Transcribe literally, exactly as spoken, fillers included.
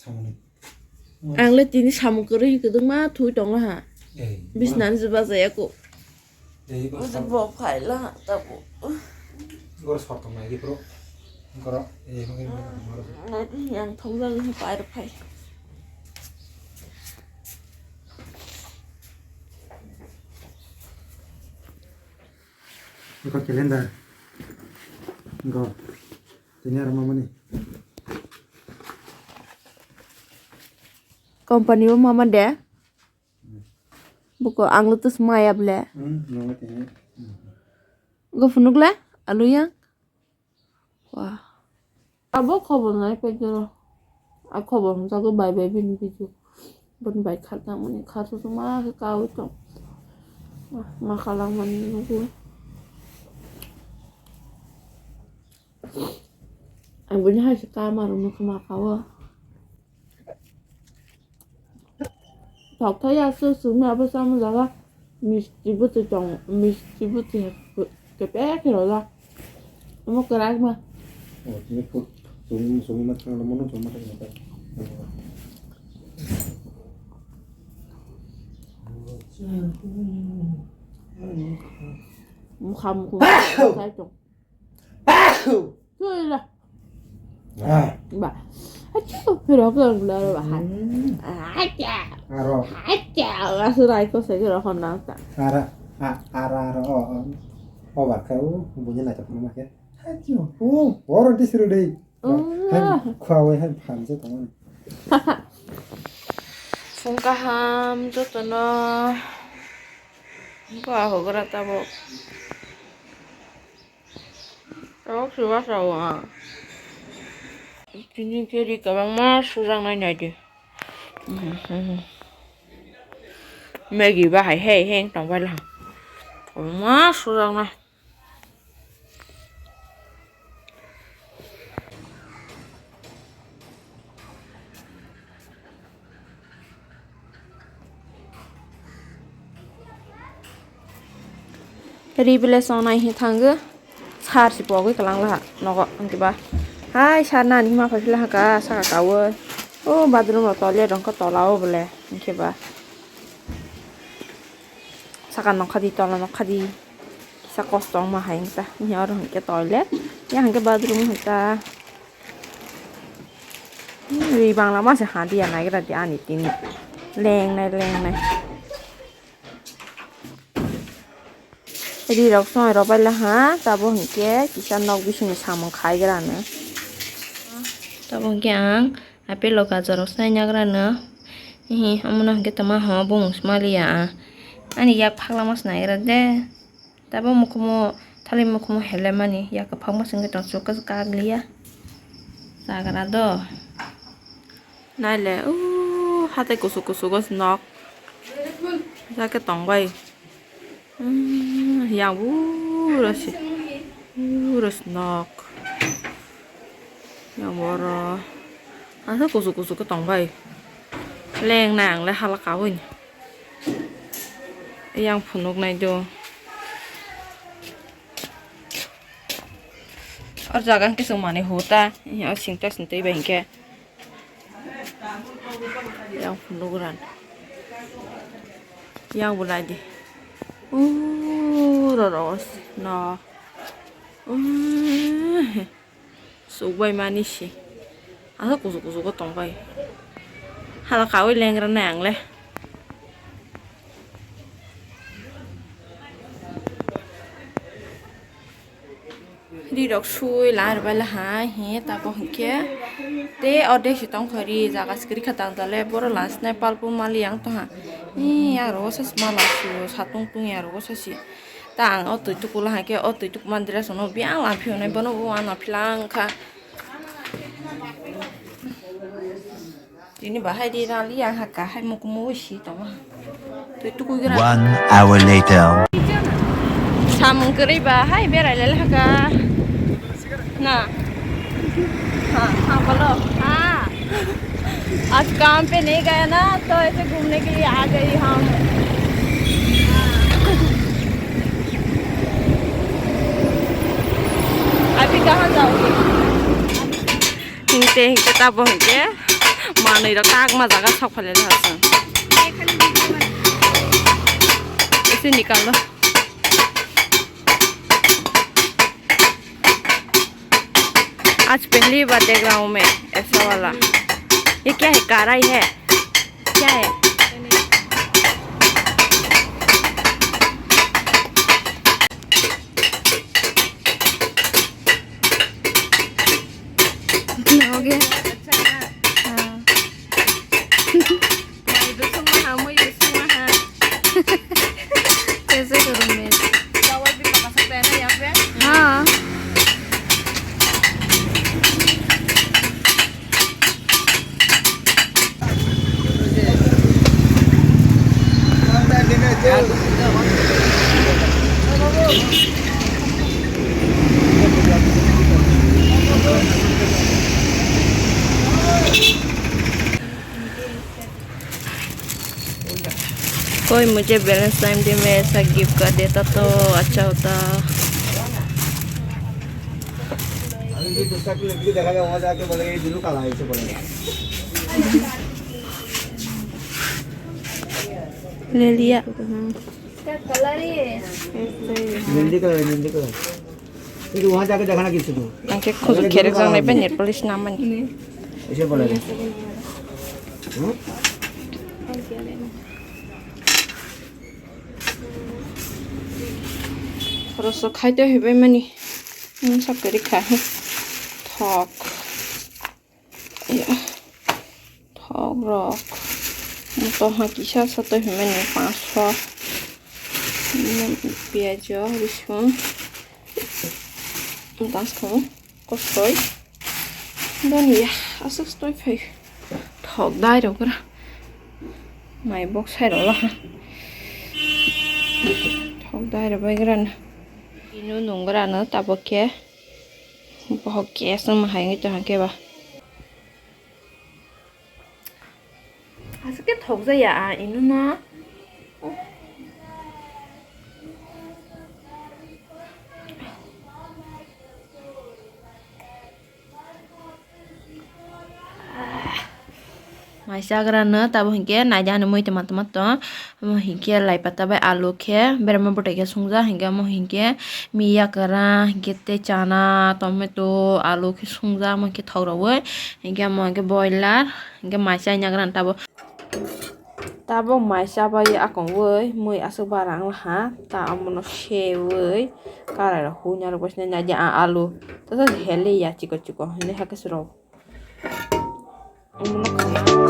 Ang le tini samung kwrwi kwdwkma thui tongo ha. Bisnani se bachaya kho. Uji bo phaila tabo. Goro sor tong nai di pro. Goro, eh, mungkin yang thong jang ni pai phai. Iko calendar. Iko. Tini aro mamani. Company o mama de. Buko ang lutus maya ble. Hmm, mama tini. Go phunuk le, alu yang. Wah. Abo khobor nai pejero. A khobor hwnjago bai bai bini video. Bini bai kharnamani kharsu ma khe kaui tong. Ma khalangmani nugo. Ang bini hai se kama rwno khe ma kao. Tokthai ya su sumi abo sama jaga misti bwtwi tong, misti bwtwi kepek khe rwjak. Omo kwrak ma. Oh, tini put sumi sumi ma thang mo no choma thang ta. Mukha mukha sai tong. Tuila. Ah. Ba. Achu, pero ko la ba. Hmm. Acha. Aro. Acha, asu rai ko se ro hon na ta. Ara, a, ara, ara, o, o. O ba ka u, bu ni na ta ma ke. Achu. O, oro di siru dei. Oh. Hai, khwa wai hai phan je tong. Phung kaham jotono. Ba hogra tabok. Tabok se basa o ang. Tini khe ri kwbangma sujaknai naidi. Maggie bahai hei hei wng tongbaila. Kwbangma sujaknai. Ri bele sonai hi thango. Sar si pogwi kwlang laha nogo hwnkhe ba. Hai sar nani hima phai phila haka saka kaui. O bathroom rok toilet rok khe tola o bole hwnkhe ba. Saka nokha di tola nokha di. Kisa kosto wngma hai wngkha. Hini oro hwnkhe toilet. Yang hwnkhe bathroom hwnkha. Ri bangla ma se ha diya naigra di ani tini. Lengnai lengnai. Ri rok songwi rw baila ha, tabo hwnkhe kisa nok bisingni samung khaigra no. Tabo hwnkhe ang apple o gajar rok swnai nagra no. Hihi, omono hwnkhe tama ho bumung se maliya ang. Ani yak phaklama se naigra de. Tabo mukhumo, thali mukhumo helemani yak kwphang bwswk wngwi tong chukha kaglia. Chagra do. Naile, uh, hatai kuchuk kuchuk o nok. Jake tongbai. Hmm, yang bura si. Bura si nok. Yang boro. Asa kuchuk kuchuk o tongbai. Leng nang le hala kawi. Yang phunuk nai do. O jaga hwnkhe chwng manwi huta. O singta singtwi bai hwnkhe. Yang phunuk ran. Yang bo nai di. Uro ro no. Sukbai mani si. Asa kuchuk kuchuk o tongbai. Hala kawi lengra nai ang le. Ri rok sui la rwbai la ha hi tabo hwnkhe. Te ordek si tongkha ri jaga sikri kha tang jale boro last nai palpu mali yang tongha. Hi yang rogo sa si mala su satung tung yang rogo sa si. Ta ang o twi tuku la hake o twi tuku mandira sono biang lamphio nai bono bo ang lamphila wngkha. Tini bahai di rali ang haka hai mukumu si tongo. Twi tuku gira. One hour later. Samung kwrwi bahai berai lele haka. ना। हाँ, हाँ, बोलो। हाँ। आज काम पे नहीं गया ना, तो ऐसे घूमने के लिए आ गई हम। हाँ। अभी कहाँ जाओगे? Hingte hingte tabo hingke Manwi rok tak ma jaga sok phai lai ha chwng. Ese nikal do. आज पहली बार देख रहा हूँ मैं ऐसा वाला। ये क्या है? काराई है? क्या है? हो गया। हाँ। कैसे करूँ मैं? हाँ। कोई मुझे बैलेंस टाइम डे में ऐसा गिफ्ट कर देता तो अच्छा होता। अभी जो दूसरा कोई लड़की को देखा जाए, वहाँ जाके बोलेगा, "ये ब्लू काला है," इसे बोलेगा। ले लिया। इसका कलर ही है। मेहंदी कलर है, मेहंदी कलर। फिर वहाँ जाके देखा ना किसी को। Angke khujur kherek jang nai bai nail polish namani. ऐसे बोलेगा। हाँ? Khoroso khaito hibai mani. Mungsa kwrwi kha. Thok. Ya. Thok rok. Moto ha kisa sa toi hibai ni panch sho. Piyajo, risung. Moto askho. Kosoi. Doni ya, aswk stoi phai. Thok dai rok gra. Mai bok sai rok la ha. Thok dai rok bai gra na. Inu nung gra no tabok khe. Bohok khe aswk ma hai wngwi tong khe ba. Aswk khe thokjaya a inu no. Mai chagra no tabo hinkhe naidi ani mui tongma tongma tong. Omo hinkhe lai pata bai alu khe berma bwtai khe swngjak, hinkhe omo hinkhe miya kwra, hinkhe tei chana, tomato, alu khe swngjak, omo hinkhe thok rwui, hinkhe omo hinkhe boiler, hinkhe mai chai nagra tabo. Tabuk mai chabai akongwi mui aswk bara wnglaha, ta omono seui karai rok huna rok bai sini naidi a alu, ta ta heli ya chikon chikon hinui hakhe se rw. Omono khana.